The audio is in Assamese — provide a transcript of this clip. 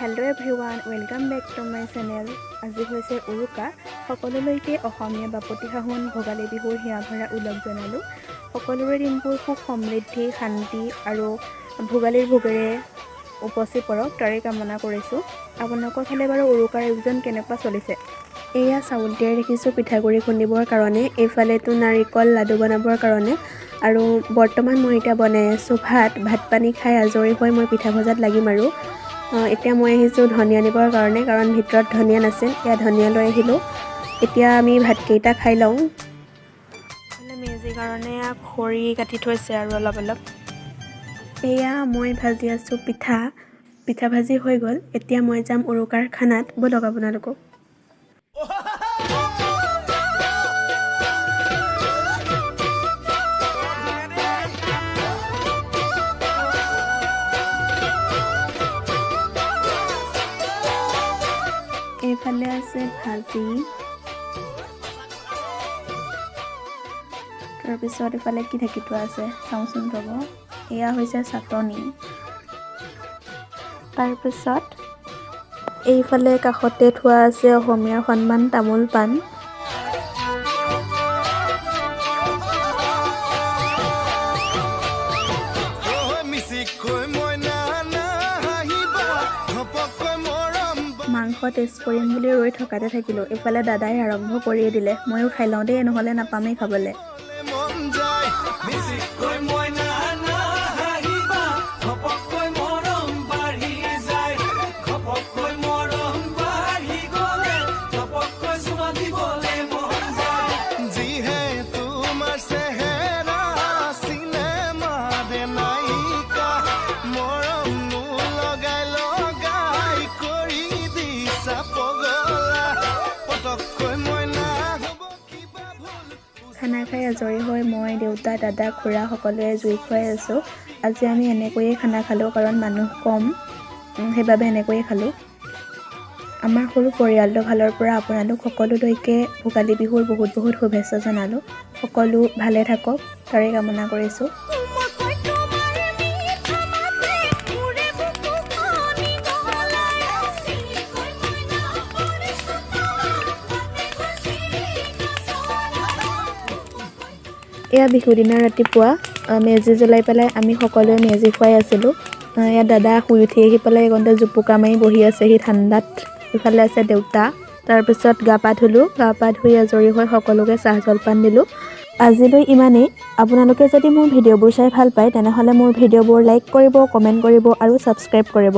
Hello everyone, welcome back to my channel. আজি হৈছে উৰুকা। সকলোলৈকে অসমীয়া বাপতি সাহোন ভোগালী বিহুৰ হিয়া ভৰা ওলগ জনালোঁ। সকলোৰে দিনবোৰ সুখ, সমৃদ্ধি, শান্তি আৰু ভোগালীৰ ভোগেৰে উপচি পৰক, তাৰে কামনা কৰিছোঁ। আপোনালোকৰ ফালে বাৰু উৰুকাৰ আয়োজন কেনেকুৱা চলিছে? এয়া চাউল তিয়াই ৰাখিছোঁ পিঠাগুড়ি খুন্দিবৰ কাৰণে, এইফালেতো নাৰিকল লাডু বনাবৰ কাৰণে আৰু বৰ্তমান মই এতিয়া বনাই আছোঁ ভাত। ভাত পানী খাই আজৰি হৈ মই পিঠা ভজাত লাগিম। আৰু এতিয়া মই আহিছোঁ ধনিয়া নিবৰ কাৰণে, কাৰণ ভিতৰত ধনিয়া নাছিল। এয়া ধনিয়া লৈ আহিলোঁ। এতিয়া আমি ভাতকেইটা খাই লওঁ। মেজিৰ কাৰণে খৰি কাটি থৈছে আৰু অলপ অলপ। এয়া মই ভাজি আছোঁ পিঠা। পিঠা ভাজি হৈ গ'ল। এতিয়া মই যাম উৰুকাৰ খানাত। ব'লক আপোনালোকো। এইফালে আছে ভাজি, তাৰপিছত এইফালে কি ঢাকি থোৱা আছে চাওঁচোন ৰ'ব। এয়া হৈছে চাটনি। তাৰপিছত এইফালে কাষতে থোৱা আছে অসমীয়াৰ সন্মান তামোল পাণ। মিচিককৈ মইনা নাহাঁহিবা, ঘপককৈ মৰম মাংস টেষ্ট কৰিম বুলি ৰৈ থকাতে থাকিলোঁ, এইফালে দাদাই আৰম্ভ কৰিয়ে দিলে। ময়ো খাই লওঁ দেই, নহ'লে নাপামেই খাবলৈ। মন যায়। মিচিককৈ মইনা নাহাঁহিবা, ঘপককৈ মৰম বাঢ়ি যায়। ঘপককৈ মৰম বাঢ়ি গ'লে ঘপককৈ চুমা দিবলে মন যায়। যিহে তোমাৰ চেহেৰা, চিনেমাৰে নায়িকা, মৰমনো লগাই লগাই কৰি দিছা পগলা। পটককৈ মইনা হ'ব কিবা ভুল। খানা খাই আজৰি হৈ মই, দেউতা, দাদা, খুৰা সকলোৱে জুই ফুৱাই আছোঁ। আজি আমি এনেকৈয়ে খানা খালোঁ, কাৰণ মানুহ কম, সেইবাবে এনেকৈয়ে খালোঁ। আমাৰ সৰু পৰিয়ালটোৰ ফালৰ পৰা আপোনালোক সকলোলৈকে ভোগালী বিহুৰ বহুত বহুত শুভেচ্ছা জনালোঁ। সকলো ভালে থাকক, তাৰে কামনা কৰিছোঁ। কোমলকৈ তোমাৰ মিঠা মাতে মোৰে বুকুখনি গলাই। চিৰিকৈ মইনা পৰিছো তলত, বাটে গৈ চিৰিকা চৰাই। এয়া বিহু দিনা ৰাতিপুৱা মেজি জ্বলাই পেলাই আমি সকলোৱে মেজি খুৱাই আছিলোঁ। ইয়াত দাদা শুই উঠি আহি পেলাই এইকণতে জুপুকা মাৰি বহি আছেহি ঠাণ্ডাত। ইফালে আছে দেউতা। তাৰপিছত গা পা ধুলোঁ। গা পা ধুই আজৰি হৈ সকলোকে চাহ জলপান দিলোঁ। আজিলৈ ইমানেই। আপোনালোকে যদি মোৰ ভিডিঅ'বোৰ চাই ভাল পায়, তেনেহ'লে মোৰ ভিডিঅ'বোৰ লাইক কৰিব, কমেণ্ট কৰিব আৰু ছাবস্ক্ৰাইব কৰিব।